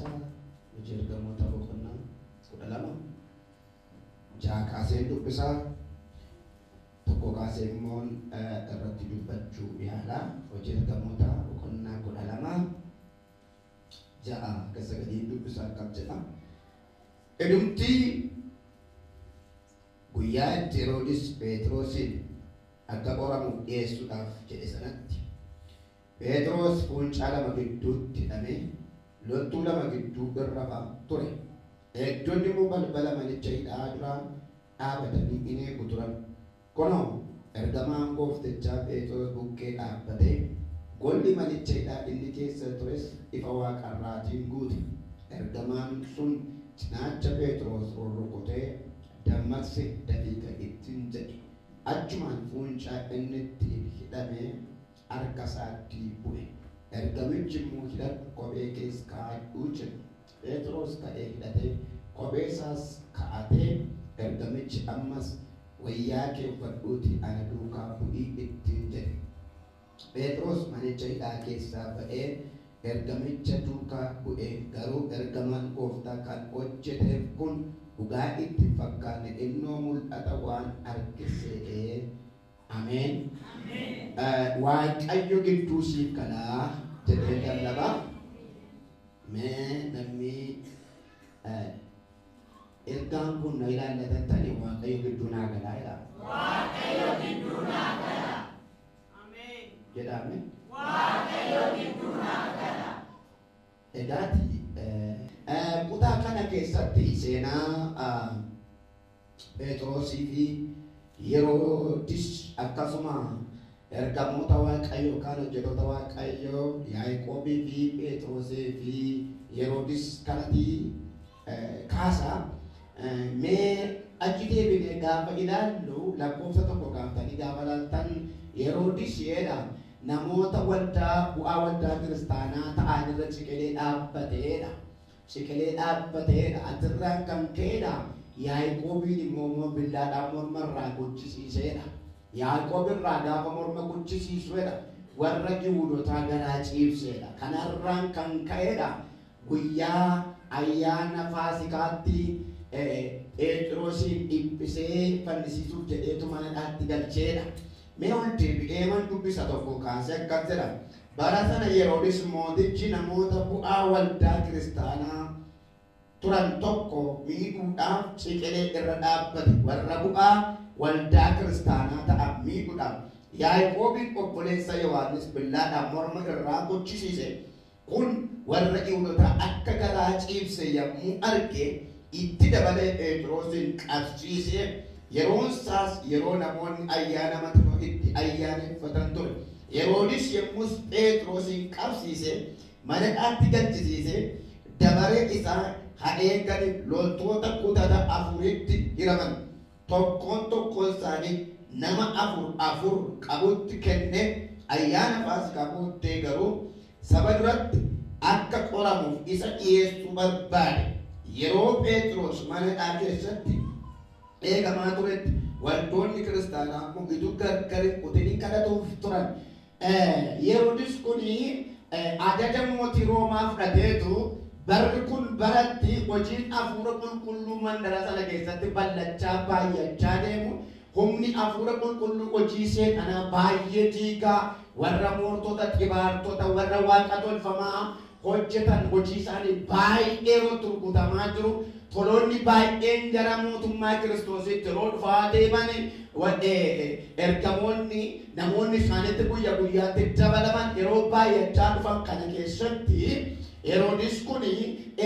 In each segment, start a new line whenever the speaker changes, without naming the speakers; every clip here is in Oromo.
Dubbisa Hojii Ergamoota boqonnaa 12 6 kaaseen dubbisa, 1 kaasee immoo irratti dubbachuu yaala. Hojii Ergamoota boqonnaa 12 6 hanga 9 dubbisa akkam jedha. Edumtii guyyaa itti Heroodis Phexrosin akka qoramuuf dhiyeessuudhaaf jedhe sanatti Phexros fuuncaa lama gidduutti hidhamee loltuu lama gidduu irra ture. Eegdonni immoo balbala manicha hidhaa dura dhaabatanii in eegu turan. Kunoo, ergamaan gooftichaa Phexros bukkee dhaabbatee, golli manicha hidhaa inni keessa tures ifa waaqarraatiin guute. Ergamaan sun cinaacha Phexros rurrukutee, dammaqse, dafii ka'i ittiin jedhe. Achumaan fuuncaa inni ittiin hidhame harka isaatti bu'e. Ergamichi immoo, hidhadhu, kophee kees kaa'adhu jedhe. Phexros ka'ee hidhatee, kophee isaas ka'atee, ergamichi ammas, wayyaa kee uffadhuutii ana duukaa bu'ii ittiin jedhe. Phexros manicha hidhaa keessaa ba'ee ergamicha duukaa bu'e, garuu ergamaan gooftaa kan hojjeteef kun dhugaa itti hin fakkaanne, innoo mul'ata waan arge se'ee. Ameen. Waaqayyo gidduu siif galaa jedhee lallaba. Mee namni ergaan kun na ilaallatan tani Waaqayyo gidduu naa galaa jedha.
Waaqayyo gidduu naa gala. Ameen.
Jedhame.
Waaqayyo gidduu naa gala.
Egaati kutaa kana keessatti seenaa Phexrosii fi Heroodis akkasuma ergamoota Waaqayyoo kan hojjettoota Waaqayyoo Yaaqoobii fi Phexrosii fi Heroodis kanatti kaasa. Mee achi deebinee gaafa ilaallu lakkoofsa 1 gaafatanii gaafa ilaaltan Heroodis jedha namoota waldaa bu'aa waldaa kiristaanaa ta'an irra ciqilee dhaabbateedha. Ciqilee dhaabbateedha. Atirraan kan ka'edha. Yaaqoobiin immoo billaadhaan morma irraa gochisiiseedha. Yaaqoob irraa gaafa morma gochisiisuudha. Warra Yihuudotaa garaa ciibseedha. Kanarraan kan ka'edha. Guyyaa ayyaana Faasikaatti Phexrosiin dhiphisee fannisiisuuf jedheetu mana hidhaatti galcheedha. Mee ol deebi'ee man dubbisa 1 kaasee akkas jedha. Bara sana Heroodis mootichi namoota bu'aa waldaa kiristaanaa turan tokko miidhuudhaaf ciqilee irra dhaabbate. Warra bu'aa waldaa kiristaanaa ta'an miidhuudhaaf Yaaqoobiin obboleessa Yohaannis billaadhaan morma irraa gochisiise. Kun warra Yihuudotaa akka garaa ciibse yommuu arge itti dabalee Phexrosin qabsiise. Yeroon isaas yeroo namoonni ayyaana Maxinoo itti ayyaaneffatan ture. Heroodis yommus Phexrosin qabsiise, mana hidhaatti galchisiise, dabaree isaa haa eeganiif loltoota kutata 4tti hiraman. Tokkoon tokkoon isaanii nama 4 4 qabutti kenne. Ayyaana Faasikaa booddee garuu saba duratti akka qoramuuf isa dhiyeessuu barbaade. Yeroo Phexros mana hidhaa keessatti eegamaa turetti waldoonni kiristaanaa immoo utuu gargar hin kutin kadhatuuf turan. Heroodis kun ajaja mootii Roomaa fudhateetu barri kun baratti hojiin hafuura qulqulluu mandara sana keessatti bal'achaa baay'achaa deemu. Humni hafuura qulqulluu hojii seexanaa baay'ee diigaa warra moortota, xibaartota, warra waaqa tolfamaa hojjetan hojii isaanii baay'ee yeroo rukutamaa jiru. Toloonni baay'een gara mootummaa Kiristoositti yeroo dhufaa deeman, ergamoonni namoonni isaanitti guyya guyyaatti dabalaman yeroo baay'achaa dhufan kana keessatti Heroodis kun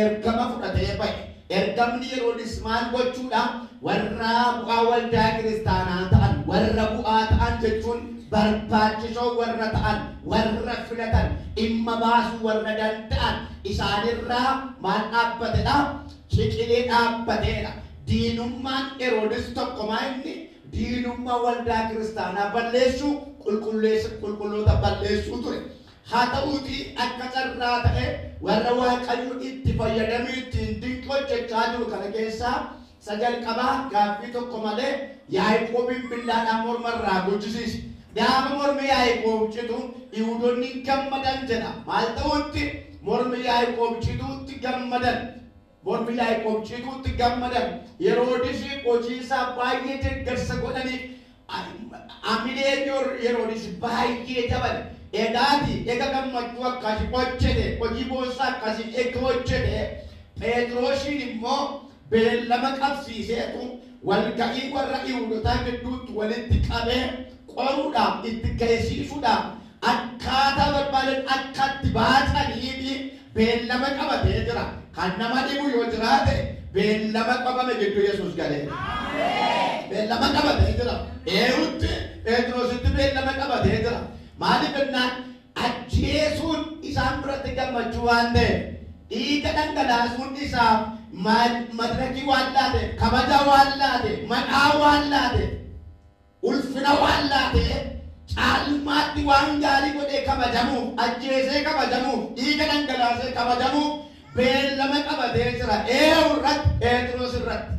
ergama fudhatee ba'e. Ergamni Heroodis maal gochuudha? Warra bu'aa waldaa kiristaanaa ta'an, warra bu'aa ta'an jechuun barbaachisoo warra ta'an, warra filatan, dhimma baasuu warra danda'an isaanirraa maal dhaabbatedha? Ciqilee dhaabbateedha. Diinummaan Heroodis tokko maa inni diinummaa waldaa kiristaanaa balleessuu, qulqulloota balleessuu ture. Haa ta'uutii akka carraa ta'e warra Waaqayyo itti fayyadamee ittiin dinqii hojjechaa jiru kana keessaa isa jalqabaa gaaffii tokko malee Yaaqoobiin billaadhaan morma irraa gochisiise. Gaafa mormi Yaaqoob citu Yihuudoonni gammadan jedha. Maal ta'utti mormi Yaaqoob cituutti gammadan. Mormi Yaaqoob cituutti gammadan. Heroodis hojii isaa baay'ee deeggarsa godhaniif amileen Heroodis baay'ee dabale. Egaati ega gammachuu akkasii hojjete, hojii boonsaa akkasii ega hojjete, Phexrosiin immoo beellama qabsiiseetu walga'ii warra Yihuudootaa gidduutti walitti qabee qoruudhaaf itti geessisuudhaaf akkaataa barbaadan akka itti baasaniifi beellama qabatee jira. Kan nama dhibu yoo jiraate beellama qabame gidduu Yesuus galee. Beellama qabatee jira. Eewutti Phexrositti beellama qabatee jira. Maaliif jennaan ajjeesuun isaan biratti gammachuu waan ta'eef, dhiiga dhangalaasuun isaaf madrakii waan laate, kabaja waan laate, maqaa waan laate, ulfina waan laate, caalmaatti waan gaarii godhee kabajamuuf, ajjeesee kabajamuuf, dhiiga dhangalaasee kabajamuuf beellama qabatee jira. Eewu irratti, Phexros irratti.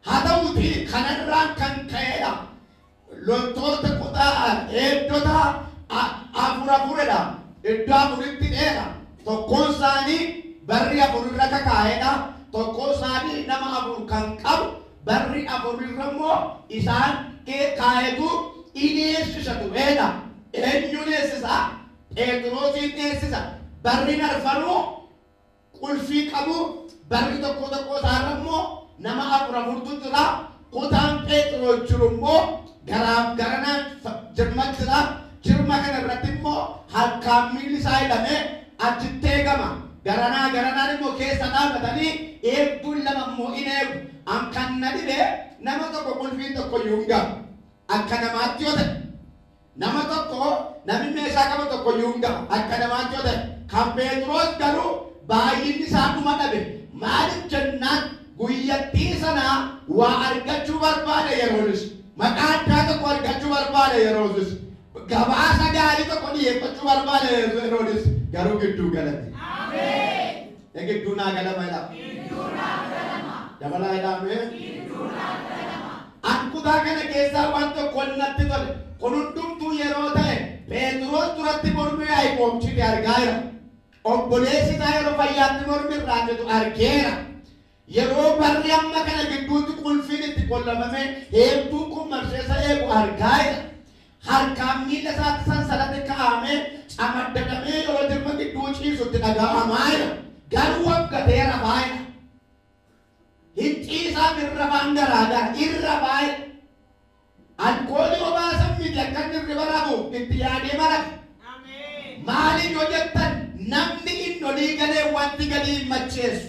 Haa ta'uutii kanarraan kan ka'edha. Loltoota kutaa eegdota afur afuridha. Iddoo afuritti dheera. Tokkoon isaanii barri afurirra kakaa'edha. Tokkoon isaanii nama afur kan qabu barri afurirra immoo isaan kaa'etu dhiyeessisa tureedha. Eenyuun eessisa? Phexrosiin eessisa. Barri arfanuu qulfii qabu. Barri tokko tokko isaarra immoo nama afur afurtu jira. Kutaan Phexros jiru immoo garaaf garanaan jirma jira. Jirma kana irratti immoo harkaan miilli isaa hidhamee achitti eegama. Garanaa garanaan immoo keessa dhaabatanii eegduun lama immoo in eegu. An kan na dhibe nama tokko qulfiin tokko iyyuu hin gahu. Akka namaatti yoo ta'e nama tokko namni meeshaa qabu tokko iyyuu hin gahu. Akka namaatti yoo ta'e kan Phexros garuu baay'inni isaa dhuma dhabe. Maaliif jennaan guyyattii sanaa waa argachuu barbaade Heroodis. Maqaa addaa tokko argachuu barbaade Heroodis. Gabaasa gaarii tokko dhiyeeffachuu barbaade Heroodis. Garuu gidduu galame. Ameen. Gidduu naa galama jedhama.
Gidduu naa galama.
Dabalaa jedhame.
Gidduu naa galama.
An kutaa kana keessaa waan tokko natti tole. Kun hundumtuu yeroo ta'e Phexros duratti mormi Yaaqoob cite argaa jira. Obboleessi isaa yeroo fayyaatti mormi irraa citu argeera. Yeroo barri amma kana gidduutti qulfiin itti qollamame eegduun kun marseessa eegu argaa jira. Harkaan miila isaatti sansalata kaa'amee camaddaqamee yeroo jirma gidduu ciisutti dhaga'amaa jira. Garuu waggatee rafaa jira. Hin ciisaaf irra faan garaagara irra baay'ee. Alkoolii obaasan miti akka inni irriba rafu itti yaadee marafe. Maaliif yoo jettan namni inni olii galee wanti galii hin macheessu.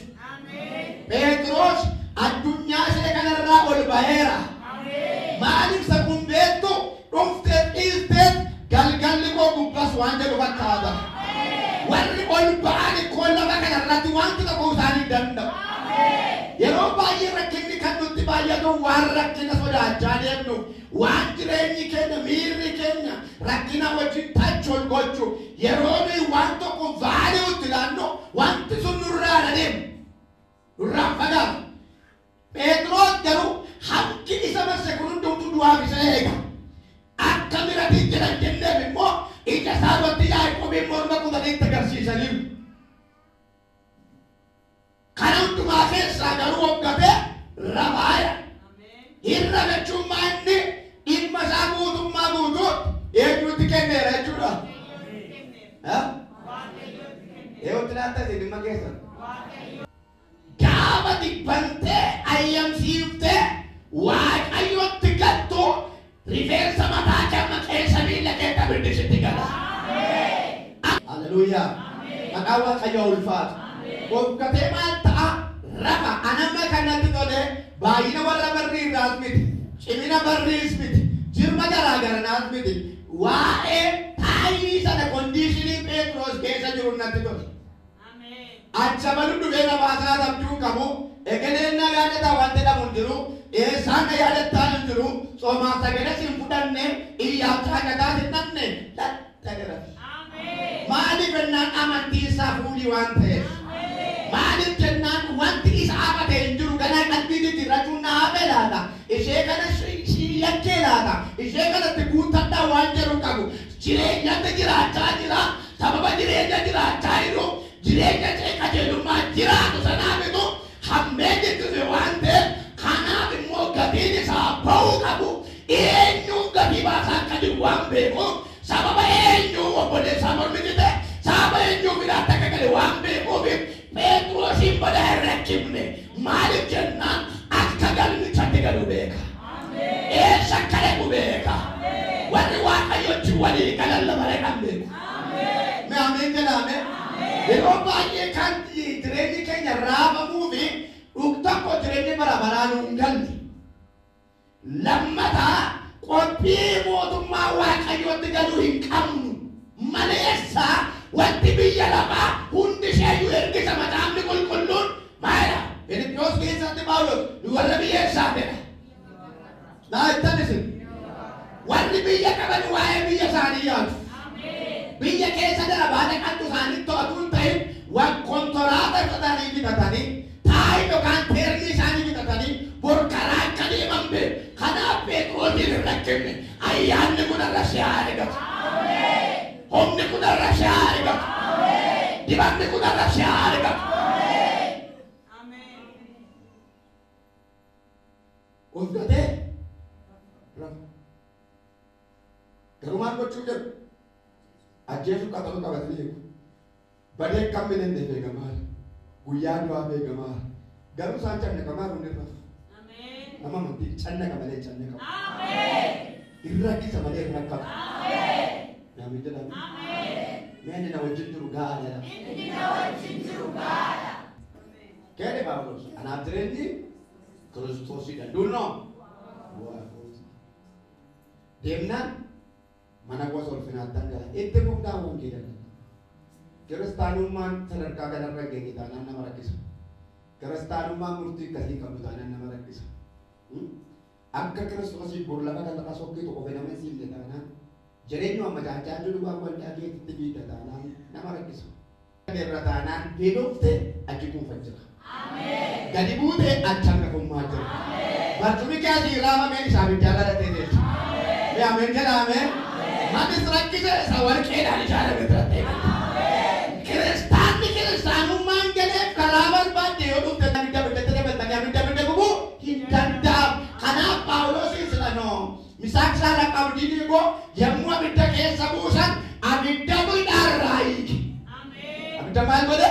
Phexros addunyaa ishee kanarraa ol ba'eera. Maaliif isa kun beektu dhuftee dhiistee galgalli koo gubbas waan jedhu fakkaata. Warri ol ba'an koo lafa kanarratti wanti tokko isaanii danda'u. Yeroo baay'ee rakkinni kan nutti baay'atu waan rakkina sodaachaa deemnu, waan jireenyi keenya miirri keenya rakkina wajjin touch ol gochuu, yeroo nuyi waan tokko value itti laannu wanti sun nurraa adeemu, nurraa fagaatu. Phexros garuu hanqi isa marse kun hundumtuu du'aaf isa eega. Akka miratiin jedhan jenneef immoo ija isaa irratti Yaaqoobiin morma kutanii itti agarsiisaniiru. Kana hundumaa keessaa garuu hoggatee rafaaya. Hin rafachuummaa inni dhimma isaa guutummaa guutuutti eenyutti kenneera jechuudha. Eenyutti laata isin dhimma keessan? Gaafa dibbantee ayyamsiiftee Waaqayyotti gattu rifeensa mataa kee qeensa miila kee tabiddisitti gala. Haleluuyaa. Maqaan Waaqayyoo ulfaatu. Hoggatee maal ta'a? Rafa. Anamma kanatti tole baay'ina warra barrii irraas miti, cimina barriis miti, jirma garaa garanaas miti. Waa'ee taayii sana kondiishinii Phexros keessa jiru natti tole. Acha balu dhufee nabaasaa dhabduu qabu. Egeleen na yaadata waan jedhamu hin jiru. Eessaan na yaadattaan hin jiru. Soomaan sagalee hin fudhanne, iyyaaf caaqataas hin dhabne. Latta Maaliif jennaan amantii isaa fuulii waan ta'eef. Maaliif jennaan wanti isa hafate hin jiru. Ganaa qalbii jijjiirrachuun na hafe laata. Ishee kana shiillakkee laata. Ishee kanatti guuttadhaa waan jedhu qabu. Jireenyatti jiraachaa jira. Sababa jireenya jiraachaa jiru. Jireenya qajeelummaa jiraatu sanaafitu hammeenyi dhufe waan ta'eef kanaaf immoo gatiin isaa ba'uu qabu eenyuun gatii baasaa akka jiru waan beekuuf sababa eenyuu obboleessaa mormitite sababa eenyuu biraatti akka gale waan beekuuf Phexrosiin badaa hin rakkifne maaliif jennaan akka galmichatti galu beeka. Eessa akka dhaqu beeka. Warri Waaqayyotti walii galan lafa dhaqan beeku. Mee ameen jedhame. Yeroo baay'ee kan jireenyi keenya raafamuu fi tokko jireenyi bara baraan hin galle. Lammataa qophii mootummaa Waaqayyootti galuu hin qabnu maleessa wanti biyya lafaa hundi isheeyyuu ergisa macaafni qulqulluun maayidha. Filiphiyos keessatti Phaawulos nu warra biyyeessaa fedha. Naa ittan isin. Warri biyya qaban waa'ee biyya isaanii yaadu. Biyya keessa darbaa dhaqantu isaanii to'atu hin ta'in waan kontoraata isaanii bitatanii taa'ii yookaan teermii isaanii bitatanii bor karaa akka deeman beeku. Kanaaf Phexrosiin hin rakkifne ayyaanni kun irra si haa argatu. Humni kun irra si haa argatu. Dibanni kun irra si haa argatu. Of gatee rafa. Garuu maal gochuu jedhu? Ajjeesuu qaxaluu qabatanii eegu. Badee kan bineenneef eegamaara. Guyyaa du'aaf eegamaara. Garuu isaan cannaqamaa jiru ni rafu. Nama amantii cannaqa malee cannaqamu. Hin rakkisa malee hin rakkatu. Namni jedhame. Mee inni na wajjin jiru gahaa jedha.
Inni na wajjin jiru gahaadha.
Keedhe Phaawulos anaaf jireenyi Kiristoosidha. Duunoo bu'aa kooti. Deemnaan mana gosa ulfinaattan gala. Itti fufnaa wangeela gala. Kiristaanummaan sadarkaa kanarra hin geenye taanaan nama rakkisa. Kiristaanummaan murtii akkasii qabdu taanaan nama rakkisa. Akka Kiristoosiif bor lafa kanarra sokkitu qofa nama hin siifne taanaan jireenyu amma jaajaa jiru waan waldaa keetitti fiidda taanaan nama rakkisa. Irra taanaan beelofte achi kuufan jira. Gadi buute achi hangafummaa jira. Barcumni kee asii raafameen isaa ibiddaa dhalatee teessa. Mee ameen jedha ameen. Mannis rakkise isa warqeedhaan ijaarame biratti eegalte. Kiristaanni kiristaanummaan galeef karaa barbaadde yoo dhufte abidda abiddatti dabaltanii abidda abidda gubuu hin danda'amu. Kanaaf Phaawulosin sidhanoo Misaaq Saadaq Abdiiniikoo yommuu abidda keessa buusan abidda bidhaarraa hiike. Abidda maal godhe?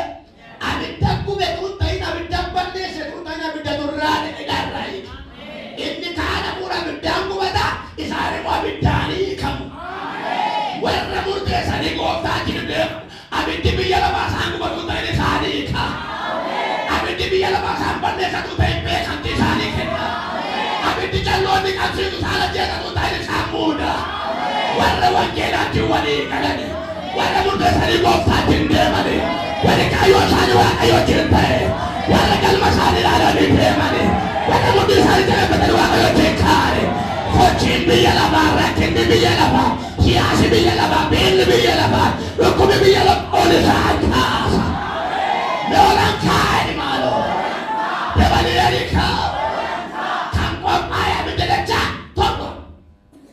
Abidda gube tun ta'in abidda balleesse tun ta'in abidda durraa hidhaarraa hiike. Inni kaan hafuura abiddaan gubata isaan immoo abiddaan hiikamu. Warra murteessanii gooftaa jiru deemu abiddi biyya lafaa isaan gubatu ta'in isaan hiika. Abiddi biyya lafaa isaan balleessatu ta'in beekamtii isaanii kenna. Abiddi calloonni qabsiisu isaan ajjeesatu ta'in isaan muuda. Warra wangeelaatti walii galani warra murteessanii gooftaatti deemani warri kaayyoo isaanii Waaqayyootiin ta'e warra galma isaanii ilaalanii deemani warra murtii isaanii jabeeffatanii Waaqayyootiin kaa'ani. Sochiin biyya lafaa, rakkinni biyya lafaa, siyaasi biyya lafaa, beelli biyya lafaa, dhukkubni biyya lafaa ol isaan kaasa. Loolaan kaa'ani maaloo. Dabalee kaa. Kan qophaa'e abidda dachaa tokko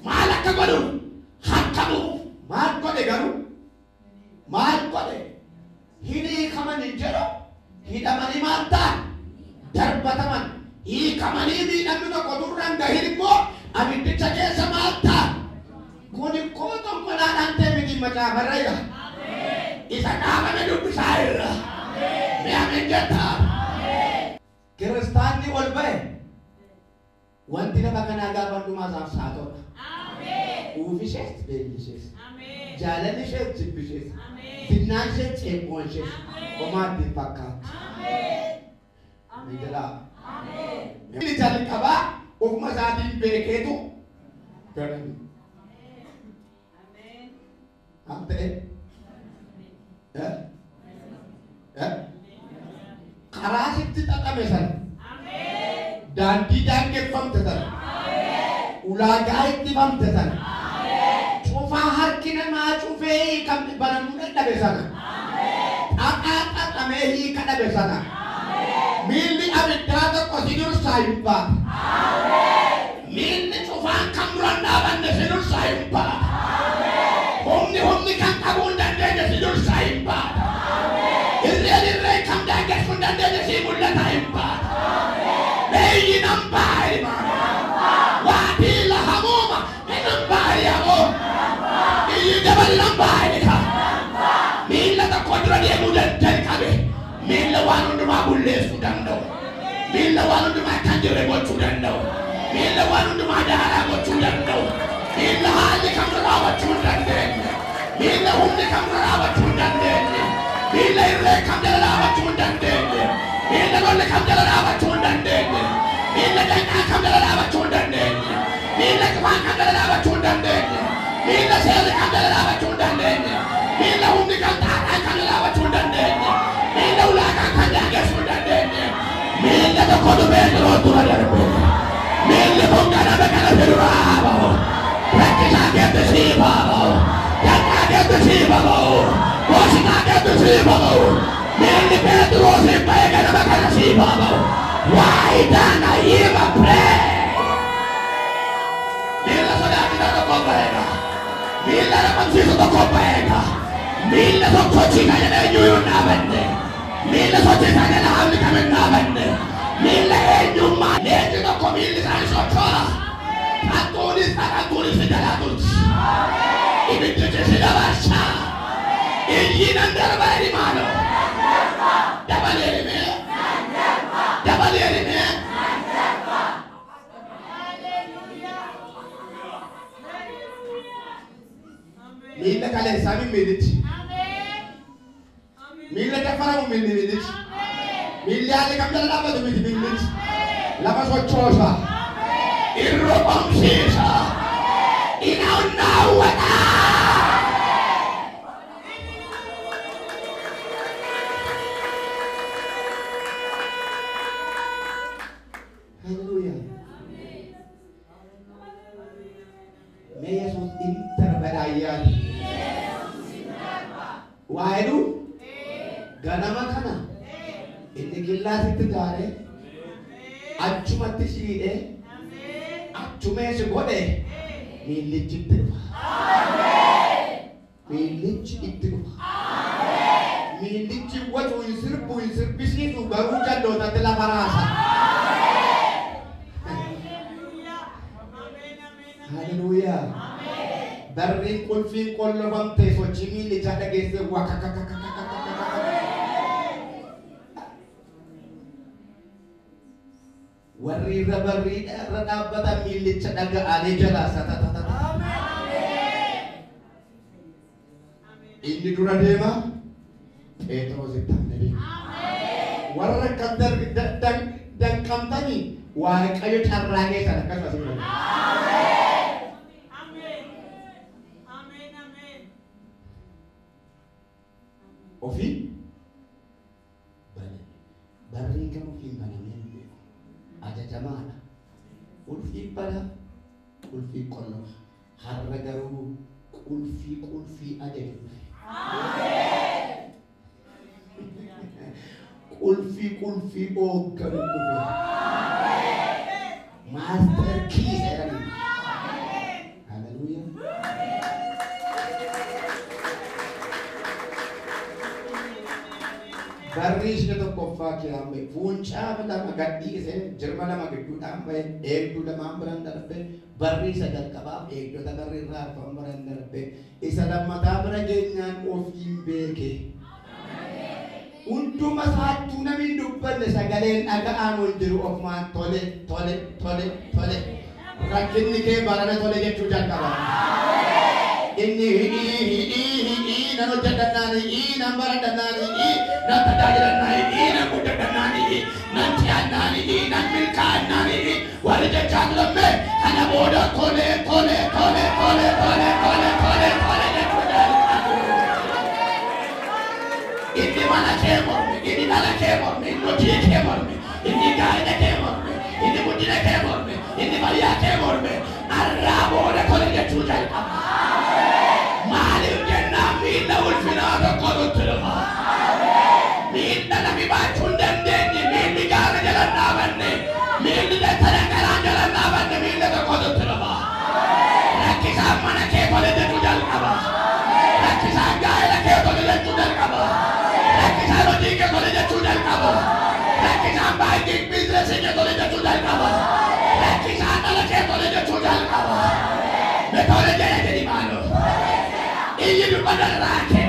maal akka godhu hakkamuuf maal godhe garuu maal godhe hin hiikaman hin jedhu hidhamanii maal ta'an darbataman hiikamanii miidhamni tokko durraan gahin immoo abiddicha keessa maal ta'an kun ikkoo xonkolaadhaan ta'e miti macaafarra jira. Isa dhaabame dubbisaa irra. Mee ameen jettaa. Kiristaanni ol ba'e wanti lafa kanaa gaafa hundumaa isaaf saatodha. Quufi ishees beelli ishees jaalalli ishees jibbi ishees zinnaan ishees ceephoon ishees homaa ittiin fakkaattu. Ameen jedhaa. Inni jalqabaa ofuma isaatiin beekeetu ganame. Maal ta'e? Karaa sitti xaxame sana daandii daangeffamte sana ulaagaa ittifamte sana cufaa harki namaa cufee hiikamne banamuu dadhabe sana xaxaa xaxamee hiika dhabe sana miilli abiddaa tokko si dursaa hin baate. Miilli cufaan kan duraan dhaabanne si dursaa hin baate. Humni humni kan qabuu hin dandeenye si dursaa hin baate. Irreen irreen kan daangessuu hin dandeenye sii mul'ata hin baata. Biyyi nan baay'ee maama. Waatii lahamuuma nan baay'ee amoo. Iyyi dabali nan baay'ee ka. Miilla tokko dura deemuu jalqabe. Miilla waan hundumaa bulleessuu danda'u. Miilla waan hundumaa kan jirre gochuu danda'u. Miilla waan hundumaa daaraa gochuu danda'u. Miilla haalli kam raawwachuu hin dandeenye. Miilla humni kam raawwachuu hin dandeenye. Miilla irree kam jala raawwachuu hin dandeenye. Miilla lolli kam jala raawwachuu hin dandeenye. Miilla danqaa kam jala raawwachuu hin dandeenye. Miilla cufaan kam jala raawwachuu hin dandeenye. Miilla seerri kam jala raawwachuu hin dandeenye. Miilla humni kam xaadhaan kam jala raawwachuu hin dandeenye. Miilla ulaagaan kan daangessuu hin dandeenye. Miilla tokkotu Phexros dura darbe. Miilli kun ganama kana si duraa bahu. Rakkisaa keetti sii bahu. Danqaa keetti sii bahu. Goositaa keetti sii bahu. Miilli Phexrosiin ba'e ganama kana sii bahu. Why don't I even pray? Miilla sodaachisaa tokko ba'eera. Miilla dhabamsiisu tokko ba'eera. Miilla sochochiisaa jedhee eenyuyyuu hin dhaabanne. Miilla sochiisaa jedhee hamni kam hin dhaabanne. Miilla eenyummaa leenci tokko miilli isaa socho'a. Hattuunis dhaqantuunis si jalaa turti. Ibiddichi si dabarsa. Iyyi nan darba jedhi maaloo. Dabalee himee. Dabalee himee. Miilla kaleessaa mimmiidhichi. Miilla daffaramu mimmiidhichi. Miilli haalli kam jala dhaabbatu miti miillichi. Lafa sochoosa. Irra qomsiisa. Inaawwata. Hallelujah. Mee Yesuus in darba ayyaani. Waa jedhu ganama kana inni killaasitti taane achumatti shiidhee achumees godhe miillichi itti dhufa. Miillichi itti dhufa. Miillichi wacu hin sirbu hin sirbisiisu garuu jallootatti lafa raasa. Hallelujah. Barriin qulfiin qollofamte sochii miillichaa dhageesse wakakakakakakakaka. Warri irra barrii irra dhaabbatan miillicha dhaga'anii jalaa satatatata. Inni dura deema Phexros itti aanee deema. Warra akkam danqamtanii Waaqayyo carraa keessan akkasumas hin godhu. Ofii bane. Barriin kam ofiin banamee hin beeku. Ajajamaadha. Qulfii bana, qulfii qollofa. Har'a garuu qulfii qulfii ajaju dhufe. Qulfii qulfii hoogganu dhufe. Maaster kii jedhanii. Hallelujah. Barri ishee tokkoffaa kiraan ba'e fuuncaa lama gadhiisee jirma lama gidduudhaan ba'e eegduu lamaan biraan darbe barri isa jalqabaaf eegdota barri irraa arfan biraan darbe isa lammataa bira geenyaan ofiin beeke. Hunduma isaattuu namni hin dubbanne sagaleen dhaga'amu hin jiru ofumaan tole tole tole tole rakkinni kee barana tole jechuu jalqaba. Inni hidhii hidhii hidhii nan hojjedhannaan hidhii nan baradhannaan hidhii nan tajaajilannaan hidhii nan guddadhannaan hidhii nan ce'annaan hidhii nan milkaa'annaan hidhii warri jechaa turamme kana booda tole tole tole tole tole tole tole tole jechuu jalqabu. Inni mana kee morme, inni dhala kee morme, inni hojii kee morme, inni gaa'ela kee morme, inni guddina kee morme, inni fayyaa kee morme, har'aa booda tole jechuu jalqaba. Maaliif jennaan miilla ulfinaa tokko nutti dhufa. Miilla nami baachuu hin dandeenye, miilli gaara jala hin dhaabanne, miilli dattara garaan jala hin dhaabanne, miilla tokko nutti dhufa. Rakkisaan mana kee tole jechuu jalqaba. Rakkisaan gaa'ela kee tole jechuu jalqaba. Rakkisaan hojii kee tole jechuu jalqaba. dubbadhu garaa kee.